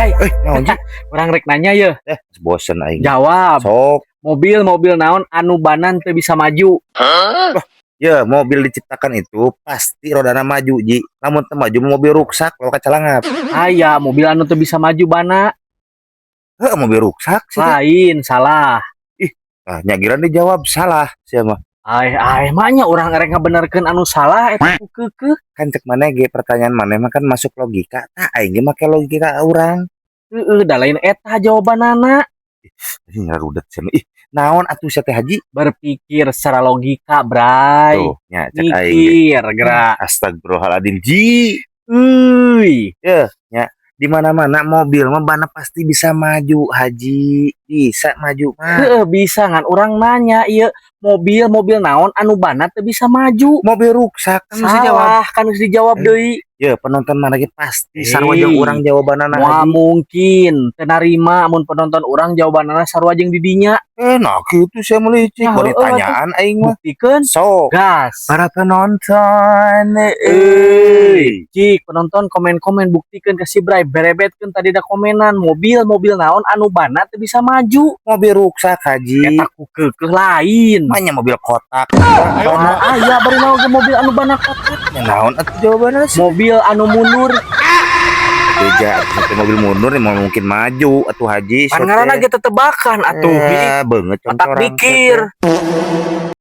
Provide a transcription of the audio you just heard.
Bray, Eh, naon, Ji? Urang rek nanya ya. Eh, bosen aing. Jawab. Sok. Mobil mobil naon anu banana teu bisa maju? Ya, mobil diciptakan itu pasti rodana maju, Ji. Lamun teu maju, mobil ruksak lo kacalangap. Aya mobil anu teu bisa maju bana. Heuh, mobil ruksak sih teh. Lain, salah. Ah, nya giliran dijawab salah sia mah. Ai ai mah nya urang rek ngabenerkeun anu salah eta ku keukeuh. Kan cek maneh ge pertanyaan maneh mah kan masuk logika. Tah, aing ge make logika urang. Heeh, da lain eta jawabanana. Ih, ngarudet sia mah. Ih, naon atuh sia teh, Haji? Berpikir secara logika, Bray. Tuh, nya cek aing ge. Mikir gerak. Astagfirullahaladzim, Ji. Euy. Ya, nya di mana-mana mobil mah bana pasti bisa maju, Haji. Bisa maju mah. Heeh, bisa, ngan urang nanya ieu mobil mobil naon anu bana teu bisa maju? Mobil ruksak kan bisa jawab. Salah, kan geus dijawab Eh, deui. Ya, penonton mana ge pasti sarua jeung Hei. urang jawabanana, Moal Haji. mungkin teu narima mun penonton urang jawabanana sarua jeung di dinya. Eh, nah kitu sia mah licik. Ya, Bari heueuh atuh. tanyaan aing mah. Buktikeun. Sok. Gas. Para penonton, Euy, cik penonton komen-komen, buktikeun ke si Bray, berebetkeun tadi da komenan mobil mobil naon anu bana teu bisa maju. Mobil ruksak, Haji. Eta ku keukeuh lain. Manya mobil kotak. Bana Aya bari naon ge mobil anu bana kotak? Ya, naon atuh jawabanna sih? Mobil anu mundur. Beja atuh mobil mundur moal mungkin maju atuh, Haji. Pan ngaranna ge tetebakan atuh. Eh, beungeut Otak contoran. mikir.